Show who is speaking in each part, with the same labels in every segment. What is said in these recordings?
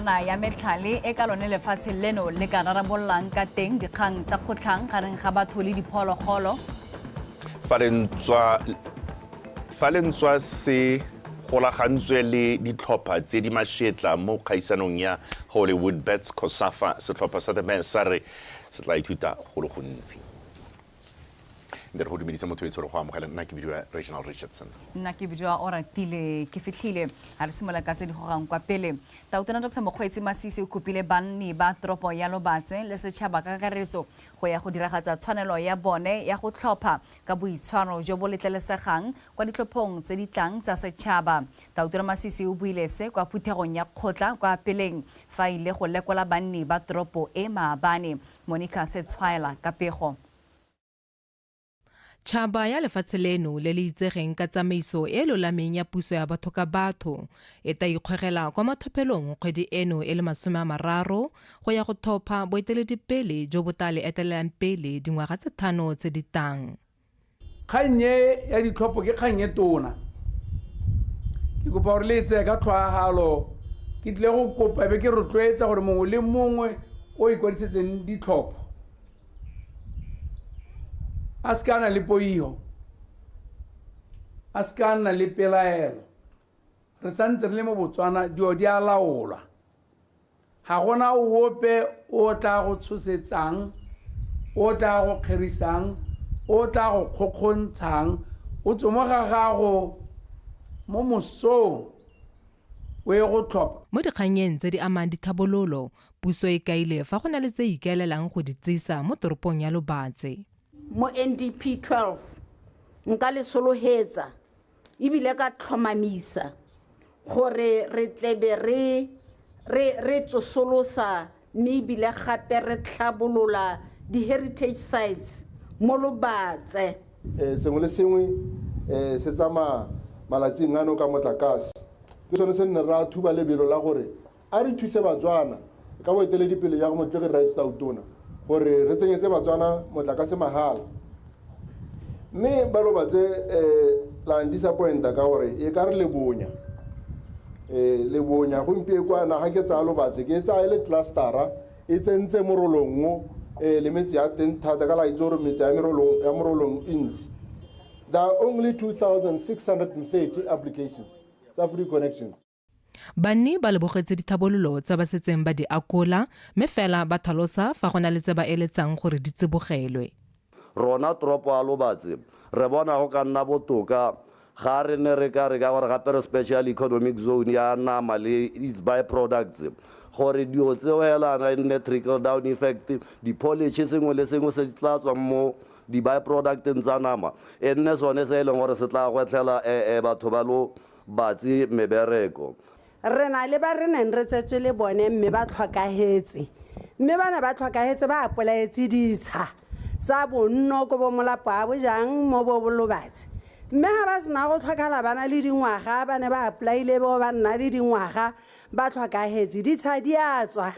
Speaker 1: Kana ya metlhale e ka lone lefatshe leno le ka rarabololang ka teng dikgang tsa kgotlhang gareng ga batho le diphologolo.
Speaker 2: Fa le ntswa fa le ntswa se golagantswe le ditlhopha tse di mashetla mo kgaisanong ya Hollywood Bets Cosafa, setlhopha sa The Bears sa re se tla ithuta go le gontsi. Nte re go dumedise motho e tshwere go amogela. Nna ke bidiwa Reginald Richardson.
Speaker 1: Nna ke bidiwa Oratile ke fitlhile. A re simolola ka tse di gogang kwa pele. Tautona Dr Mokgweetsi Masisi o kopile banni ba toropo ya Lobatse le setšhaba ka kakaretso go ya go diragatsa tshwanelo ya bone ya go tlhopha ka boitshwaro jo bo letlelesegang kwa ditlhophong tse di tlang tsa setšhaba. Tautona Masisi o buile se kwa phuthegong ya kgotla kwa Peleng fa a ile go lekola banni ba toropo e maabane. Monica Setshwaela ka pego.
Speaker 3: Tšhaba ya lefatshe leno le le itsegeng ka tsamaiso e e lolameng ya puso ya batho ka batho e ta ikgwegela kwa mathophelong kgwedi eno e le 30 go ya go thopha boeteledipele jo bo ta le etelelang pele dingwaga tse thano tse di tang.
Speaker 4: Kgang e ya ditlhopho ke kgang e tona. Ke kopa gore le e tseye ka tlhoahalo. Ke tlile go kopa be ke rotloetsa gore mongwe le mongwe o ikwadisetseng ditlhopho a se ka na le poiho, a se ka nna le pelaelo. Re santse re le mo Botswana, dilo di a laolwa. Ga gona ope o tla go tshosetsang, o tla go kgerisang, o tla go kgokgontshang. O tswe mo ga gago mo mosong o ye go tlhopha.
Speaker 3: Mo dikgannyeng tse di amang dithabololo, puso e kaile fa go na le tse e ikaelelang go di tsisa mo toropong ya Lobatse.
Speaker 5: Mo NDP 12 nka le solohetsa ebile ka tlhomamisa gore re tlebe re re re tsosolosa mme ebile gape re tlhabolola di-heritage sites mo Lobatse.
Speaker 6: Sengwe le sengwe se tsamaya malatsing ano ka motlakase. Ke sone se nne ra thuba lebelo la gore a re thuse Batswana ka boeteledipele jwa ga Motlotlegi Rraetsho Tautona gore re tsenyetse Batswana motlakase mahala. Mme ba Lobatse la ndisappointa ka gore e ka re le bonya. Le bonya gompieno kwa naga ke tsaya Lobatse ke e tsaya e le clustera e tsentse Morolong o le metse ya teng thata ka la itse gore metse ya Merolong ya Morolong e ntsi. There are only 2630 applications tsa free connections.
Speaker 3: Banni ba lebogetse dithabololo tse ba setseng ba di akola mme fela ba thalosa fa go na le tse ba eletsang gore di tsibogelwe.
Speaker 7: Rona toropo ya Lobatse re bona go ka nna botoka ga re ne re ka re ka gore gape re special economic zone ya nama le its by products gore dilo tseo helana e nne trickle down effect, di-polish sengwe le sengwe se tla tswang mo di-by producteng tsa nama e nne sone se e leng gore se tla gwetlhela batho ba lo Batse mebereko.
Speaker 8: Re na le ba re neng re tsetswe le bone mme ba tlhokahetse. Mme ba ne ba tlhokahetse ba apolaetse ditsha tsa bonno ko bo Molapowabojang mo bo Lobatse. Mme ga ba sena go tlhokala ba na le dingwaga, ba ne ba apolaile bo ba nna le dingwaga ba tlhokahetse. Ditsha di a tswa.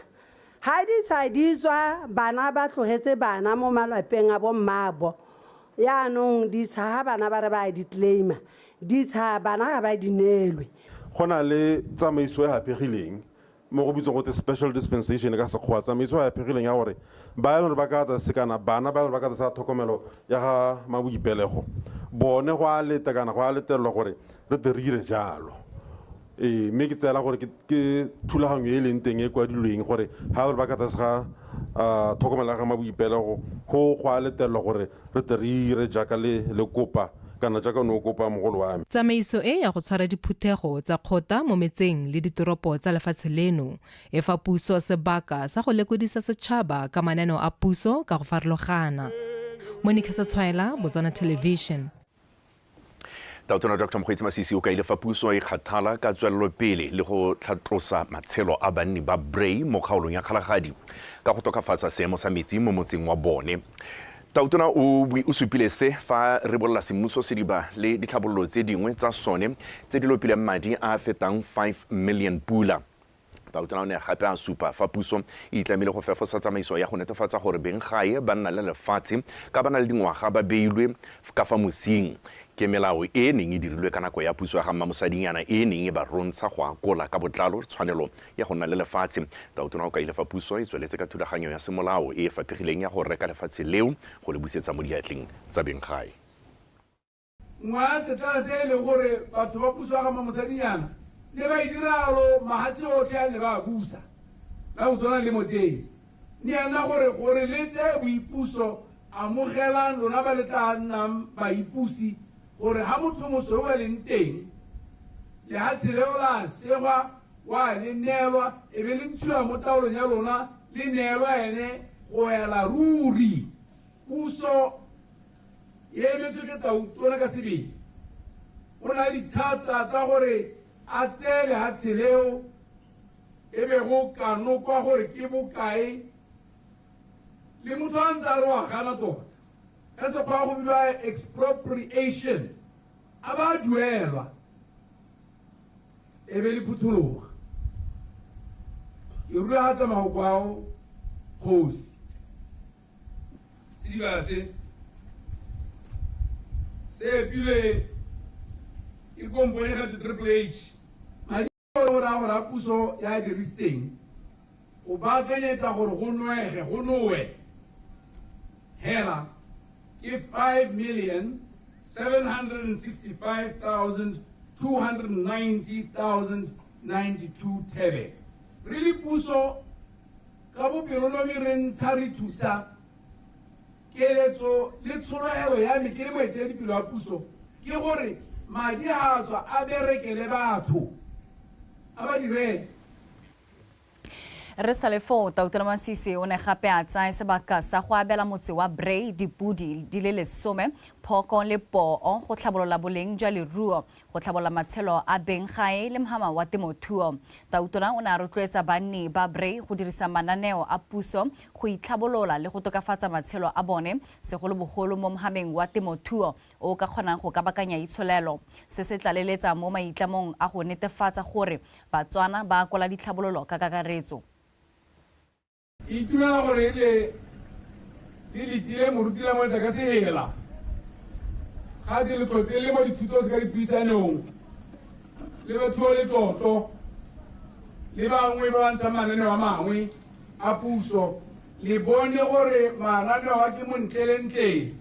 Speaker 8: Ga ditsha di tswa bana ba tlogetse bana mo malwapeng a bo mmaabo. Yaanong ditsha ga bana ba re ba a di claima, ditsha bana ga ba di neelwe.
Speaker 9: Go na le tsamaiso e haphegileng mo go bitswang gote special dispensation ka Sekgowa, tsamaiso e haphegileng ya gore ba e leng gore ba ka tlase kana bana ba e leng gore ba ka tlase ga tlhokomelo ya ga maboipelego bone go a leta kana go a letelelwa gore re tle re dire jalo. Ee, mme ke tseela gore ke thulaganyo e e leng teng e kwadilweng gore ga gore ba ka tlase ga tlhokomelo ya ga maboipelego go go a letelelwa gore re tle re ire jaaka le le kopa kana jaaka o ne o kopa mogolo wa me.
Speaker 3: Tsamaiso e ya go tshwara diphuthego tsa kgotla mo metseng le ditoropo tsa lefatshe leno e fa puso sebaka sa go lekodisa setšhaba ka mananeo a puso ka go farologana. Monica Setshwaela, Botswana Television.
Speaker 2: Tautona Dr Mokgweetsi Masisi o kaile fa puso e kgathala ka tswelelopele le go tlhatlosa matshelo a banni ba Bray mo kgaolong ya Kgalagadi ka go tokafatsa seemo sa metsi mo motseng wa bone. Tautona o, o supile se fa ribolola semmuso sediba le ditlhabololo tse dingwe tsa sone tse di lopileng madi a a fetang 5 million pula. Tautona o ne gape a supa fa puso e itlamile go fefosa tsamaiso ya go netefatsa gore beng gae ba nna le lefatshe ka ba na le dingwaga ba beilwe ka fa mosing. Ke melao e e neng e dirilwe ka nako ya puso ya ga Mmamosadinyana e e neng e ba rontsha go akola ka botlalo tshwanelo ya go nna le lefatshe. Tautona o kaile fa puso e tsweletse ka thulaganyo ya semolao e e faphegileng ya go reka lefatshe leo go le busetsa mo diatleng tsa benggae.
Speaker 4: Nngwe ya tsetlana tse e leng gore batho ba puso ya ga Mmamosadinyana ne ba e diralo mahatshe otlhe a ne ba a busa la Botswana le mo teng ne ya nna gore gore le tseye boipuso amogelang lona ba le tla nnang baipusi gore ha motho mosweu a leng teng lehatshe leo la segwa wa le neelwa e be le ntshiwa mo taolong ya lona le neelwa ene go ela ruri. Puso e emetswe ke Tautona ka sebele o na le dithata tsa gore a tseye lehatshe leo e be go kanokwa gore ke bokae le motho a ntse a re wa gana tota ka sekgwa go bidiwa expropriation a ba duelwa e be le phuthologa. Ke rulagatsa mahoko ao kgosi sediba se se epilwe ke kompone ga Triple H madi go raya gore a puso ya dirisitseng go baakanyetsa gore go nwege go nowe hela ke 5,765,290,092 thebe. Re le puso ka bopelonomi re ntsha re thusa keletso le tshologelo ya me ke le moeteledipele wa puso ke gore madi a tswa a berekele batho a ba direle.
Speaker 1: Re sale foo, Tautona Masisi o ne gape a tsaya sebaka sa go abela motse wa Bray dipodi di le 10, phoko le poo go tlhabolola boleng jwa leruo, go tlhabolola matshelo a benggae le mhama wa temothuo. Tautona o ne a rotloetsa banni ba Bray go dirisa mananeo a puso go itlhabolola le go tokafatsa matshelo a bone, segolobogolo mo mhameng wa temothuo o ka kgonang go kabakanya itsholelo. Se se tlaleletsa mo maitlamong a go netefatsa gore Batswana ba akola ditlhabololo ka kakaretso.
Speaker 4: Ke itumela gore le le letile moruti la moletla ka sehela ga di le tlotse le mo dithuto se ka dipuisanong le batho le tlotlo le bangwe ba ba ntshang mananeo a mangwe a puso le bone gore mananeo a ke montlelentle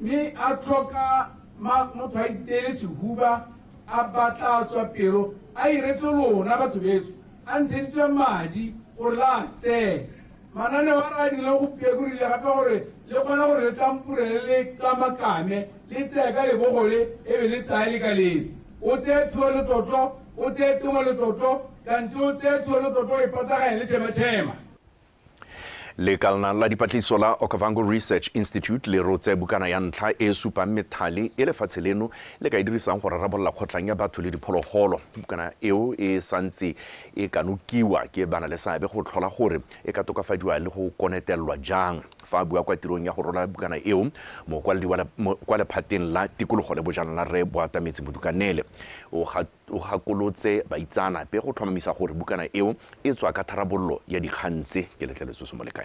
Speaker 4: mme a tlhoka motho a iteele sehuba a batla a tswa pelo a iretse lona batho betso a ntsheditswe madi gore la tseye mananeo a re a dirileng gompieno rile gape gore le kgona gore le tlampurele le kamakame le tseye ka lebogo le e be le tsaya le ka lele o tseye thuo letlotlo o tseye temo letlotlo kante o tseye thuo letlotlo e pataganye le tšhematšhema.
Speaker 2: Lekalana la dipatlisiso la Okavango Research Institute le rotse bukana ya ntlha e supang methale e lefatshe leno le ka e dirisang go rarabolola kgotlhang ya batho le diphologolo. Bukana eo e santse e kanokiwa ke bana le seabe go tlhola gore e ka tokafadiwa le go konetelelwa jang. Fa a bua kwa tirong ya go rola bukana eo, mokwaledi kwa lephateng la tikologo le bojanala Rre Boatametse Modukanele o gakolotse baitsaanape go tlhomamisa gore bukana eo e tswa ka tharabololo ya dikgang tse. Ke letleletswe Somolekae.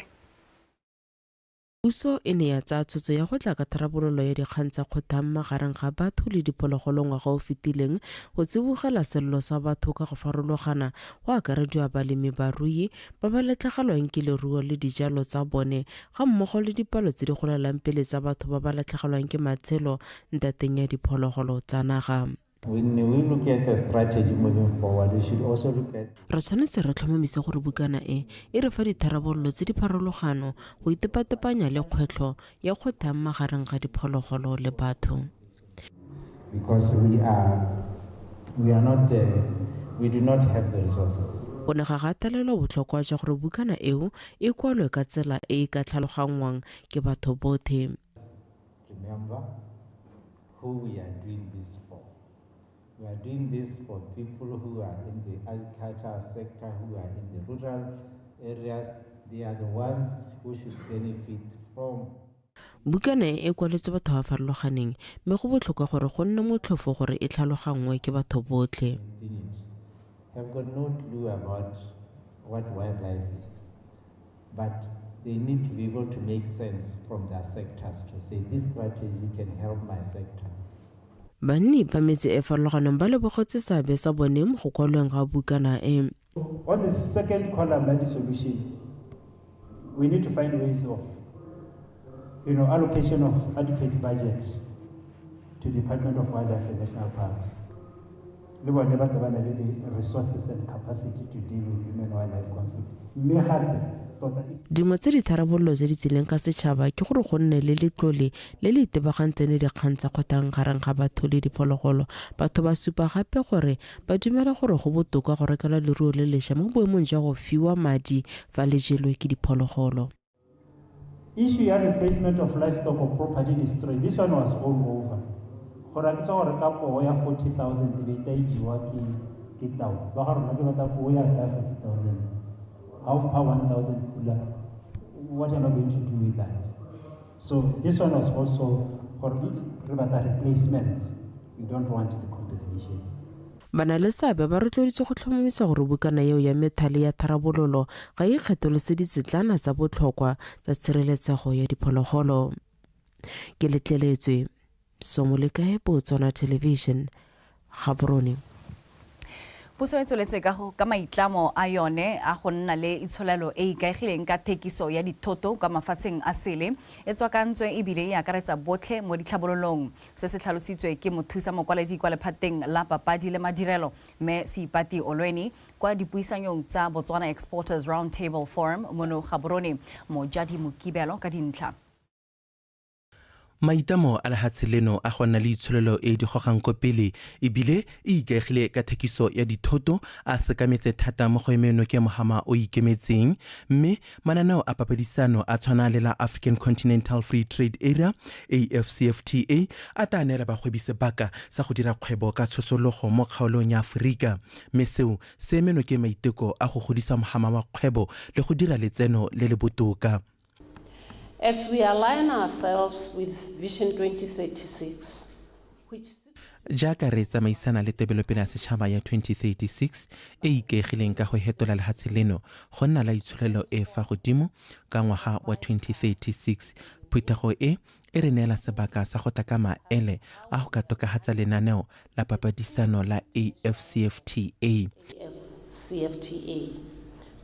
Speaker 10: Puso e ne ya tsaya tshwetso ya go tla ka tharabololo ya dikgang tsa kgothang magareng ga batho le diphologolo ngwaga o fetileng go tsibogela sello sa batho ka go farologana go akarediwa balemi barui ba ba latlhegelwang ke leruo le dijalo tsa bone ga mmogo le dipalo tse di golelang pele tsa batho ba ba latlhegelwang ke matshelo ntateng ya diphologolo tsa naga.
Speaker 11: When we look at the strategy moving forward, we should also look at
Speaker 10: Re tshwanetse re tlhomamise gore bukana e e re fa ditharabololo tse di pharologano go itepatepanya le kgwetlho ya kgothang magareng ga diphologolo le batho.
Speaker 11: Because we are not we do not have the resources.
Speaker 10: Go ne ga gatelelwa botlhokwa jwa gore bukana eo e kwalwe ka tsela e e ka tlhaloganngwang ke batho botlhe.
Speaker 11: Remember who we are doing this for. We are doing this for people who are in the agricultural sector, who are in the rural areas. They are the ones who should benefit from
Speaker 10: Bukana e e kwaletswe batho ba farologaneng mme go botlhokwa gore go nne motlhofo gore e tlhaloganngwe ke batho botlhe.
Speaker 11: It. Have got no clue about what wildlife is. But they need to be able to make sense from their sectors to say this strategy can help my sector.
Speaker 10: Banni ba metse e farologaneng ba lebogetse seabe sa bone mo go kwalweng ga bukana e.
Speaker 11: On the second column ya di-solution, we need to find ways of allocation of adequate budget to Department of Wildlife and National Parks. Le bone ba tobana le the resources and capacity to deal with human wildlife conflict. Mme gape tota e
Speaker 10: Dingwe tse ditharabololo tse di tsileng ka setšhaba ke gore go nne le letlole le le itebagantseng le dikgang tsa kgothang gareng ga batho le diphologolo. Batho ba supa gape gore ba dumela gore go botoka go rekelwa leruo le lešwa mo boemong jwa go fiwa madi fa le jelwe ke diphologolo.
Speaker 11: Issue ya replacement of livestock or property destroyed, this one was all over. Gore a ke tswa go reka poo ya 40,000 e be e ta e jewa ke tau. Ba ga rona ke batla poo ya ka ya 40,000. Ha o mpha 1,000 pula, what am I going to do with that? So this one was also gore re batla replacement. We don't want the compensation.
Speaker 10: Bana le seabe ba rotloeditswe go tlhomamisa gore bukana eo ya methale ya tharabololo ga e kgetholose ditsetlana tsa botlhokwa tsa tshireletsego ya diphologolo. Ke letleletswe Somolekae, Botswana Television, Gaborone.
Speaker 1: Puso e tsweletse ka maitlamo a yone a go nna le itsholelo e ikaegileng ka thekiso ya dithoto kwa mafatsheng a sele e tswakantswe ebile e akaretsa botlhe mo ditlhabololong. Se se tlhalositswe ke mothusa mokwaledi kwa lephateng la papadi le madirelo mme Seipati Olweni kwa dipuisanyong tsa Botswana Exporters Roundtable Forum mono Gaborone. Mojadi Mokibelo ka dintlha.
Speaker 12: Maitamo a lehatshe leno a go nna le itsholelo e di gogang ko pele ebile e ikaegile ka thekiso ya dithoto a sekametse thata mo go emeng nokeng mohama o ikemetseng, mme mananeo a papadisano a tshwana le la African Continental Free Trade Area, AfCFTA, a tla neela bagwebi sebaka sa go dira kgwebo ka tshosologo mo kgaolong ya Aforika, mme seo se eme nokeng maiteko a go godisa mohama wa kgwebo le go dira letseno le le botoka.
Speaker 13: As we align ourselves with Vision 2036, which
Speaker 12: Jaaka re tsamaisana le tebelopele ya setšhaba ya 2036 e ikaegileng ka go hetola lehatshe leno go nna la itsholelo e fa godimo ka ngwaga wa 2036, phuthego e e re neela sebaka sa go tla ka maele a go ka tokafatsa lenaneo la papadisano la AfCFTA.
Speaker 13: CFTA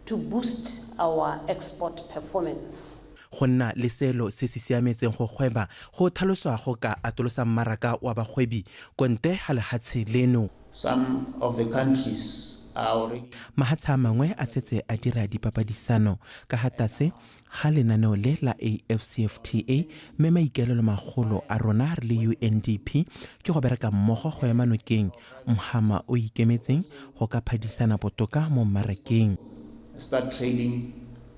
Speaker 13: to boost our export performance.
Speaker 12: Go nna le seelo se se siametseng go gweba go tlhaloswa go ka atolosa mmaraka wa bagwebi konte ga lehatshe leno.
Speaker 14: Some of the countries are already
Speaker 12: Mahatshe a mangwe a setse a dira dipapadisano ka ga tlase ga lenaneo le la AfCFTA, mme maikaelelo magolo a rona re le UNDP ke go bereka mmogo go ema nokeng mohama o ikemetseng go ka phadisana botoka mo mmarakeng.
Speaker 14: Start trading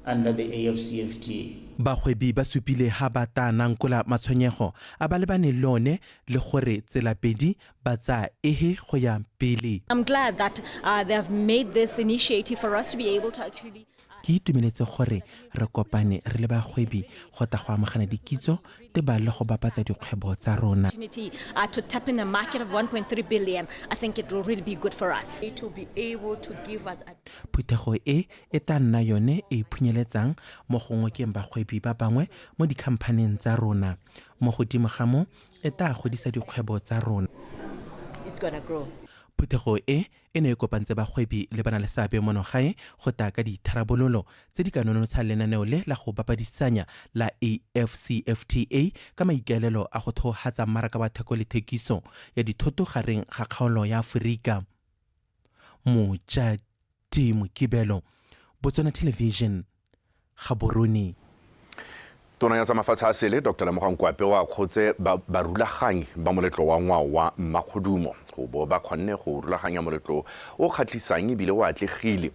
Speaker 14: under the AfCFTA.
Speaker 12: Bagwebi ba supile ha ba tla nankola matshwenyego a ba lebaneng le one le gore tsela pedi ba tsaya ehe go ya pele.
Speaker 15: I'm glad that they have made this initiative for us to be able to actually
Speaker 12: Ke itumeletse gore re kopane re le bagwebi go tla go amogana dikitso tebang le go bapatsa dikgwebo tsa rona.
Speaker 15: Opportunity to tap in a market of 1.3 billion. I think it will really be good for us.
Speaker 16: To be able to give us
Speaker 12: Phuthego e e tla nna yone e phunyeletsang mo go ngokeng bagwebi ba bangwe mo dikhamphaneng tsa rona. Mo godimo ga mo e tla godisa dikgwebo tsa rona.
Speaker 16: It's gonna grow.
Speaker 12: Phuthego e e ne e kopantse bagwebi le bana le seabe mono gae go tla ka ditharabololo tse di ka nonotshang lenaneo le la go bapadisanya la AfCFTA ka maikaelelo a go theogatsa mmaraka wa theko le thekiso ya dithoto gareng ga kgaolo ya Aforika. Mojadi Mokibelo, Botswana Television, Gaborone.
Speaker 2: Tona ya tsa mafatshe a sele Dr Lemogang Kwape o akgotse barulaganyi ba moletlo wa ngwao wa Mmakgodumo go bo ba kgonne go rulaganya moletlo o kgatlhisang ebile o atlegile.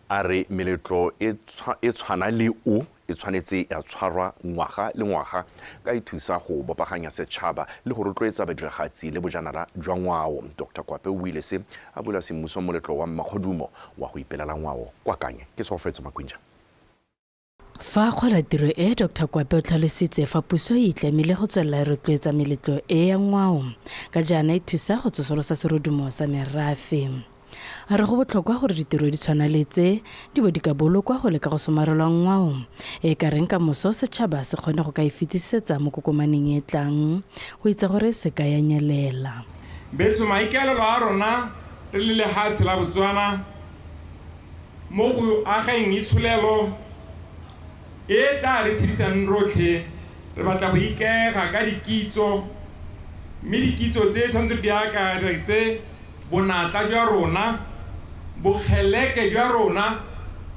Speaker 2: A re meletlo e tshwana le o e tshwanetse ya tshwarwa ngwaga le ngwaga ka e thusa go bopaganya setšhaba le go rotloetsa badiragatsi le bojanala jwa ngwao. Dr Kwape o buile se a bula semmuso moletlo wa Mmakgodumo wa go ipelela ngwao kwa Kanye. Ke Tsholofetso Makwinja.
Speaker 17: Fa kgola tiro e, Dr Kwape o tlhalositse fa puso e itlamile go tswelela e rotloetsa meletlo e ya ngwao ka jaana e thusa go tsosolosa serodumo sa merafe. A re go botlhokwa gore ditiro di tshwana le tse di bo di ka bolokwa go leka go somarelwa ngwao e ka reng ka moso setšhaba se kgone go ka e fetisetsa mo kokomaneng e tlang go itse gore se ka ya nyelela.
Speaker 18: Betsho maikaelelo a rona re le lehatshe la Botswana mo go ageng itsholelo e tla re tshedisang rotlhe, re batla go ikaega ka dikitso, mme dikitso tse tshwanetse re di akaretse bonatla jwa rona, bokgeleke jwa rona,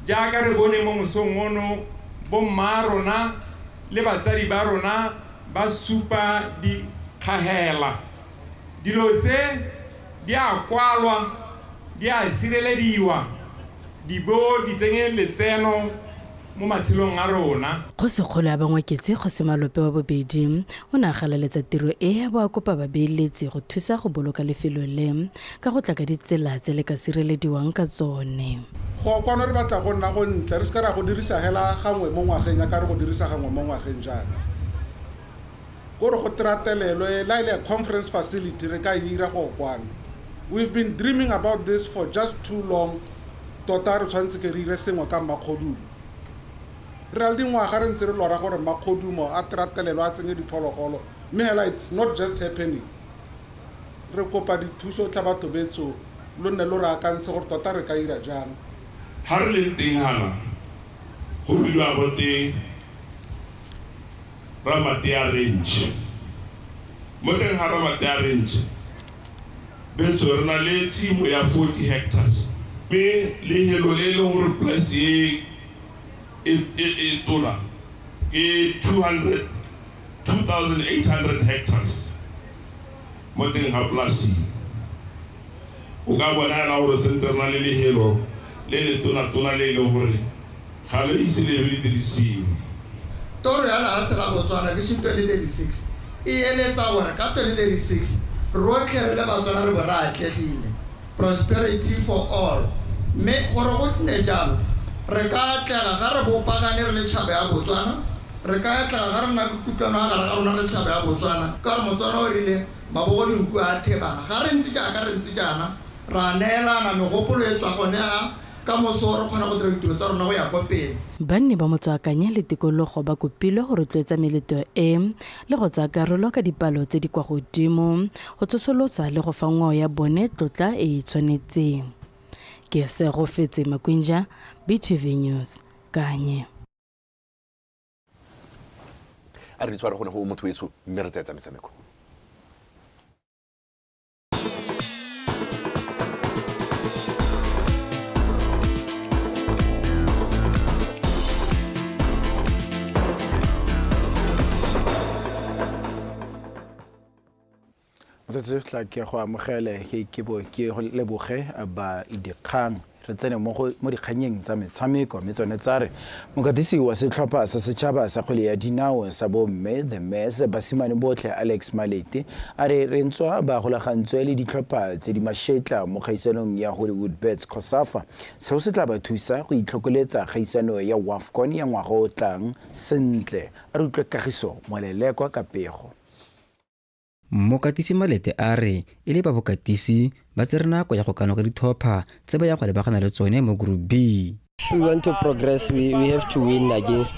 Speaker 18: jaaka re bone mo mosong ono bomma rona le batsadi ba rona ba supa dikgahela. Dilo tse di a kwalwa, di a sirelediwa, di bo di tsenye letseno mo matshelong a rona.
Speaker 17: Kgosikgolo ya Bangwaketse, Kgosi Malope wa bobedi, o ne a galaletsa tiro e a bo a kopa babeeletsi go thusa go boloka lefelo le ka go tla ka ditsela tse le ka sirelediwang ka tsone.
Speaker 19: Go kwano re batla go nna go ntle, re se ka ra go dirisa hela gangwe mo ngwageng ya ka re go dirisa gangwe mo ngwageng jaana. Ko re go teratelelwe la ile conference facility re ka e ira go kwano. We've been dreaming about this for just too long, tota re tshwanetse ke re ire sengwe ka Mmakgodumo. Re na le dingwaga re ntse re lora gore Mmakgodumo a teratelelwe a tsenye diphologolo, mme hela it's not just happening. Re kopa dithuso tlha batho betsho, lo nne lo re akantshe gore tota re ka ira jang.
Speaker 20: Ha re leng teng hana, go bidiwa gote Ramatea Range. Mo teng ga Ramatea Range, betsho re na le tshimo ya 40 hectares. Mme lehelo le e leng gore polasi e e tona ke 200 2800 hectares mo teng ga polasi. O ka bona hela gore sentse re na le lehelo le le tona-tona le e leng gore ga le ise le be le dirisiwe.
Speaker 21: Toro ya lehatshe la Botswana Vision 2036 e eletsa gore ka 2036 rotlhe re le Batswana re bo re atlegile, prosperity for all. Mme gore go nne jalo, re ka atlega ga re bopagane re le tšhaba ya Botswana, re ka atlega ga re nna kutlwano ga gare ga rona re tšhaba ya Botswana, ka gore Motswana o rile mabogo dinku a thebana. Ga re ntse jaaka re ntse jaana, ra neelana megopolo e tswa gone ga ka moso re kgona go dira ditiro tsa rona go ya kwa pele.
Speaker 17: Banni ba Motswakanye le tikologo ba kopilwe go rotloetsa meletlo e le go tsaya karolo ka dipalo tse di kwa godimo go tsosolosa le go fa ngwao ya bone tlotla e e tshwanetseng. Ke Segofetse Makwinja, BTV News, Kanye.
Speaker 2: A re di tshware gone go motho weso mme re tseetsa metshameko.
Speaker 4: Motsotso tla ke go amogele ke bo ke go leboge ba dikgang re tsene mo dikgannyeng tsa metshameko mme tsone tsa re mokatisi wa setlhopha sa setšhaba sa kgwele ya dinao sa bomme the Mess basimane botlhe Alex Malete a re re ntswa ba golagantswe le ditlhopha tse di mashetla mo kgaisanong ya Hollywood Bets COSAFA seo se tla ba thusa go itlhokoletsa kgaisano ya WAFCON ya ngwaga o tlang sentle. A re utlwe Kagiso Molelekwa ka pego.
Speaker 22: Mokatisi Malete a re e le ba bokatisi ba tsere nako ya go kanoka dithopha tse ba yang go lebagana le tsone mo Group B.
Speaker 23: If we want to progress, we have to win against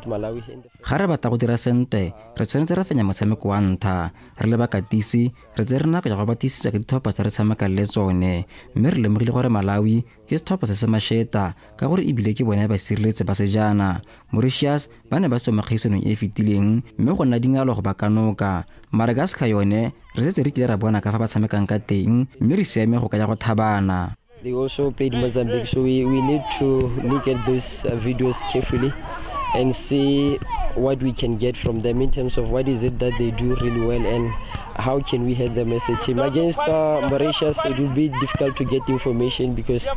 Speaker 23: Malawi.
Speaker 22: Ga re batla go dira sente, re tshwanetse ra fenya motshameko wa ntha. Re le bakatisi, re tsere nako ya go batlisisa ka dithopha tse re tshamekang le tsone, mme re lemogile gore Malawi ke setlhopha se se masheta ka gore ebile ke bone basireletse ba sejana. Mauritius ba ne ba tswa mo kgaisanong e e fetileng mme go nna dingalo go ba kanoka. Madagascar yone re setse re kile ra bona ka fa ba tshamekang ka teng mme re siame go ka ya go thabana.
Speaker 23: They also played Mozambique, so we need to look at those videos carefully and see what we can get from them in terms of what is it that they do really well and how can we hit them as a team. Against Mauritius, it will be difficult to get information because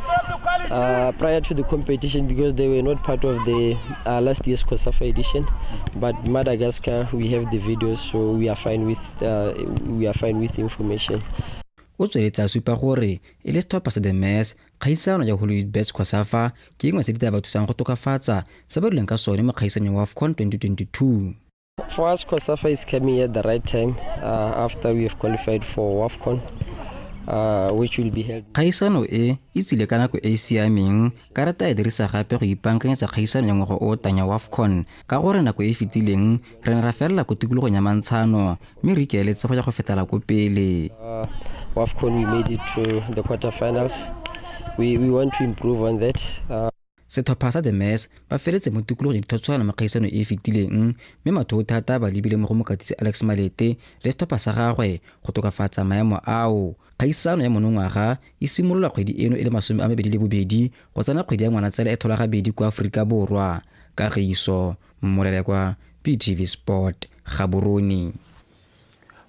Speaker 23: prior to the competition, because they were not part of the last year's COSAFA edition. But Madagascar, we have the videos, so we are fine with information.
Speaker 22: O tsweletse a supa gore e le setlhopha sa The Mess, kgaisano ya Hollywood Bets COSAFA ke engwe tse di tla ba thusang go tokafatsa se ba duleng ka sone mo kgaisanong wa AFCON 2022.
Speaker 23: For us, COSAFA is coming at the right time after we have qualified for WAFCON. which will be held.
Speaker 22: Kgaisano e e tsile ka nako e e siameng ka re tla e dirisa gape go ipaakanyetsa kgaisano ya ngwaga o o tlang ya WAFCON ka gore nako e e fetileng re ne ra felela ko tikologong ya mantshano mme re ikaeletse go ya go fetela ko pele.
Speaker 23: WAFCON we made it to the quarterfinals. We, we want to improve on that.
Speaker 22: Setlhopha sa The Mess ba feletse mo tikologong ya dithotswana mo kgaisanong e e fetileng mme matho thata ba lebile mo go mokatisi Alex Malete le setlhopha sa gagwe go tokafatsa maemo ao. Kgaisano ya monongwaga e simolola kgwedi eno e le 22 go tsena kgwedi ya Ngwanatsele e tlhola gabedi kwa Aforika Borwa. Kagiso Mmolelekwa, BTV Sport, Gaborone.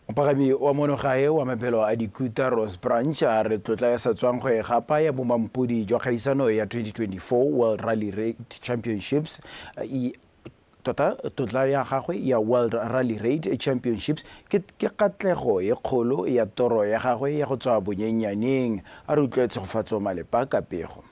Speaker 5: Mopagami wa mono gae wa mabelo a dikuta Ross Branch a re tlotla ya sa tswang go e gapa ya bomampodi jwa kgaisano ya 2024 World Rally Raid Championships tota tlotla ya gagwe ya World Rally Raid Championships ke ke katlego e kgolo ya toro ya gagwe ya go tswa bonyenyaneng. A re utlwe Tshegofatso Malepa ka pego.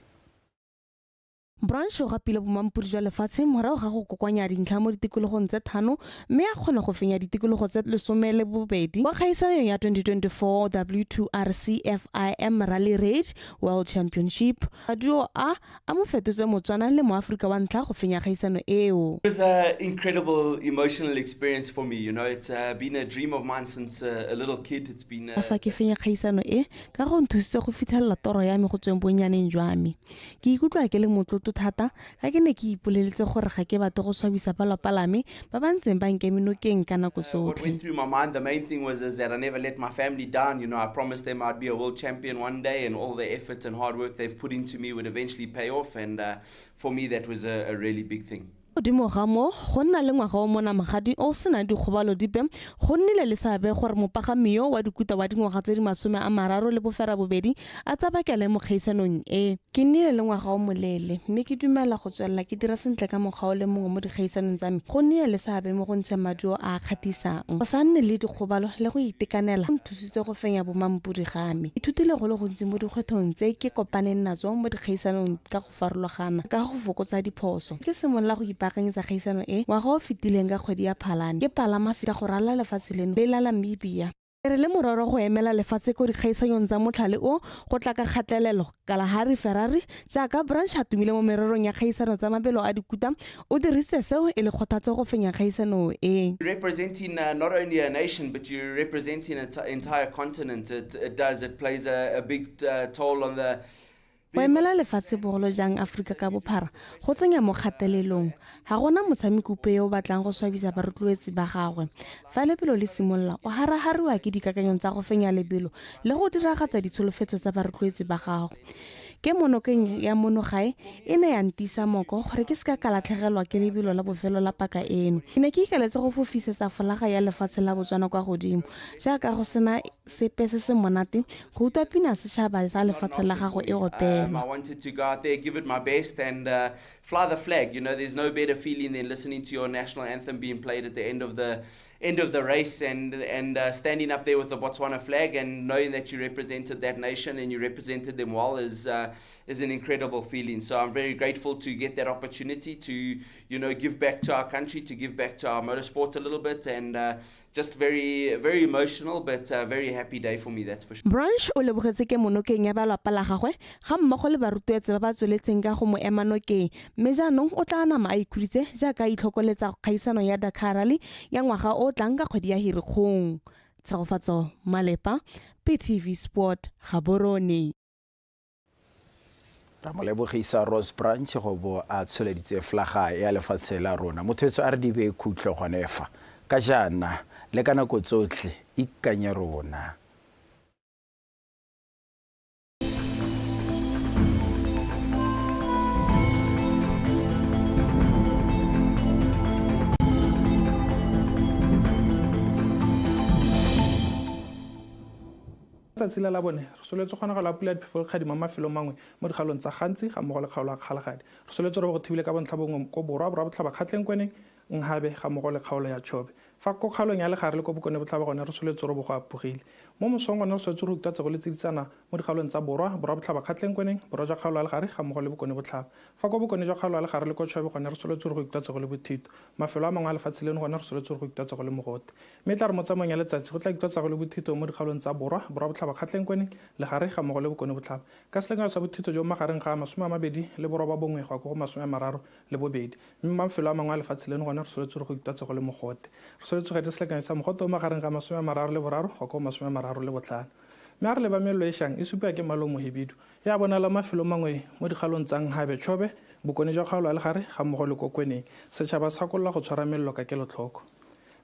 Speaker 6: Branch o gapile bomampodi jwa lefatshe morago ga go kokoanya dintlha mo ditikologong tse thano mme a kgona go fenya ditikologo tse 12 kwa kgaisanong ya 2024 W2RC FIM Rally Raid World Championship. Maduo a a mo fetotse Motswana le Moaforika wa ntlha go fenya kgaisano eo.
Speaker 7: It was an incredible emotional experience for me, you know, it's been a dream of mine since a little kid. It's been a
Speaker 6: Fa ke fenya kgaisano e, ka go nthusitse go fitlhelela toro ya me go tsweng bonnyaneng jwa me. Ke ikutlwa ke le motlotlo thata ka ke ne ke ipoleletse gore ga ke batle go swabisa ba lwapa la me ba ba ntseng ba nkeme nokeng ka nako
Speaker 7: What
Speaker 6: tsotlhe.
Speaker 7: went through my mind, the main thing was is that I never let my family down. You know, I promised them I'd be a world champion one day, and all the effort and hard work they've put into me would eventually pay off. And for me, that was a really big thing.
Speaker 6: Godimo ga moo, go nna le ngwaga o monamagadi o o senang dikgobalo dipe go nnile le seabe gore mopagami yo wa dikuta wa dingwaga tse di 38 a tsabakele mo kgaisanong e. Ke nnile le ngwaga o moleele mme ke dumela go tswelela ke dira sentle ka mokgwa o le mongwe mo dikgaisanong tsa me go nnile le seabe mo go ntsheng maduo a a kgatlhisang. Go sa nne le dikgobalo le go itekanela go nthusitse go fenya bomampodi ga me. Ke ithutile go le gontsi mo dikgwetlhong tse ke kopaneng natso mo dikgaisanong ka go farologana ka go fokotsa diphoso. Ke simolola go ipaakanyetsa kgaisano e ngwaga o fetileng ka kgwedi ya Phalane ke palama seka go ralala lefatshe leno le la Namibia. E re le mororo go emela lefatshe ko dikgaisanyong tsa motlhale o go tla ka kgatelelo, Kalahari Ferrari jaaka Branch a tumile mo mererong ya kgaisano tsa mabelo a dikuta o dirisitse seo e le kgothatso go fenya kgaisano e.
Speaker 7: Representing not only a nation, but you're representing an entire continent. It does, it plays a big toll on the
Speaker 6: Go emela lefatshe bogolo jang Aforika ka bophara go tsenya mo kgatelelong. Ga gona motshameki ope yo o batlang go swabisa barotloetsi ba gagwe. Fa lebelo le simolola, o harahariwa ke dikakanyo tsa go fenya lebelo le go diragatsa ditsholofetso tsa barotloetsi ba gago. Kemonokeng ya mono gae e ne ya ntiisa moko gore ke seka ka latlhegelwa ke lebelo la bofelo la paka eno. Ke ne ke ikaeletse go fofisetsa folaga ya lefatshe la Botswana kwa godimo jaaka go sena sepe se se monate go utlwa pina ya setšhaba sa lefatshe la gago e
Speaker 7: I
Speaker 6: opelwa.
Speaker 7: wanted to go out there, give it my best, and fly the flag. You know, there's no better feeling than listening to your national anthem being played at the end of the race, and standing up there with the Botswana flag and knowing that you represented that nation and you represented them well is an incredible feeling. So I'm very grateful to get that opportunity to give back to our country, to give back to our motorsport a little bit, and just very, very emotional, but very happy day for me. That's for sure.
Speaker 6: Branch o lebogetse kemonokeng ya ba lwapa la gagwe ga mmogo le barotloetsi ba ba tsweletseng ka go mo ema nokeng mme jaanong o tla nama a ikhuditse jaaka a itlhokoletsa kgaisano ya Dakar Rally ya ngwaga o o tlang ka kgwedi ya Hirikgong. Tshegofatso Malepa, BTV Sport, Gaborone.
Speaker 5: Ra mo lebogisa Ross Branch go bo a tsholeditse flaga ya lefatshe la rona. Motho a re di be khutlo gone fa ka jaana le ka nako tsotlhe ikanye rona.
Speaker 24: Tsatsi la labone re soletse kgonagalo ya pula ya diphefo le kgadima mo mafelong mangwe mo dikgaolong tsa Gantsi ga mmogo le kgaolo ya Kgalagadi. Re soletse re bo go thibile ka bontlha bongwe ko borwa, borwa botlhaba, Kgatleng, Kweneng, Nhabe ga mmogo le kgaolo ya Chobe. Fa ko kgaolong ya Legare le ko Bokone Botlhaba gone re soletse robo go apogile. Mo mosong gone re soletse go utlwa go le tsiditsana mo dikgaolong tsa Borwa, Borwa Botlhaba Kgatleng Kweneng, Borwa jwa kgaolo ya Legare ga mmogo le Bokone Botlhaba. Fa ko Bokone jwa kgaolo ya Legare le ko Chobe gone re soletse go utlwa go le bothito. Mafelo a mangwe a lefatshe leno gone re soletse go utlwa go le mogote. Mme tla re mo tsamaong ya letsatsi go tla utlwa go le bothito mo dikgaolong tsa Borwa, Borwa Botlhaba Kgatleng Kweneng, Legare ga mmogo le Bokone Botlhaba. Ka selekanyo sa bothito jo magareng ga 21 go ya ko go 32. Mme mafelo a mangwe a lefatshe leno gone re soletse go utlwa go le mogote. Re soletse go etsa selekanyo sa mogote o magareng ga 33 go ya ko go 35. Mme a re leba melelo e šang e supiwa ke mmala o mohibidu. E a bonala mafelo mangwe mo dikgaolong tsa Nhabe, Chobe, Bokone jwa kgaolo ya Legare ga mmogo le Kokweneng. Setšhaba se gakolola go tshwara melelo ka kelotlhoko.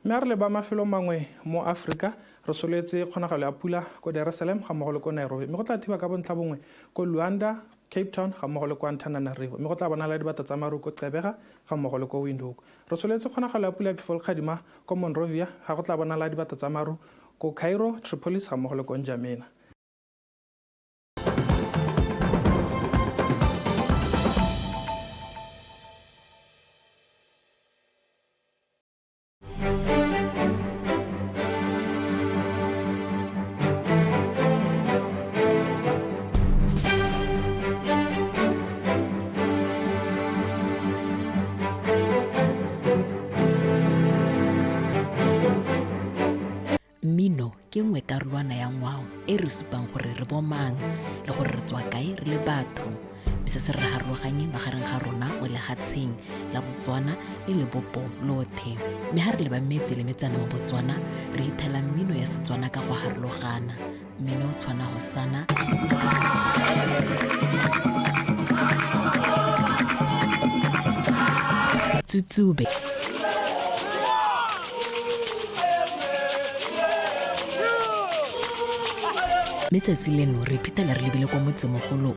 Speaker 24: Mme a re leba mafelo mangwe mo Aforika, re soletse kgonagalo ya pula ko Dar es Salaam ga mmogo le ko Nairobi. Mme go tla thiba ka bontlha bongwe ko Luanda, Cape Town ga mmogo le ko Antananarivo. Mme go tla bonala dibata tsa maru ko Gqeberha ga mmogo le ko Windhoek. Re soletse kgonagalo ya pula ya phefo le kgadima ko Monrovia ga go tla bonala dibata tsa maru ko Cairo, Tripolis ga mmogo le ko N'Djamena.
Speaker 3: Mmino ke nngwe karolwana ya ngwao e re supang gore re bomang le gore re tswa kae re le batho, mme se se re harologanye magareng ga rona mo lehatsheng la Botswana le lebopo lothe. Mme ha re leba metse le metsana mo Botswana, re ithela mmino ya Setswana ka go harologana. Mmino o tshwana Hosana, Tsutsube, mme tsatsi leno re iphitlhela re lebile kwa motsemogolo.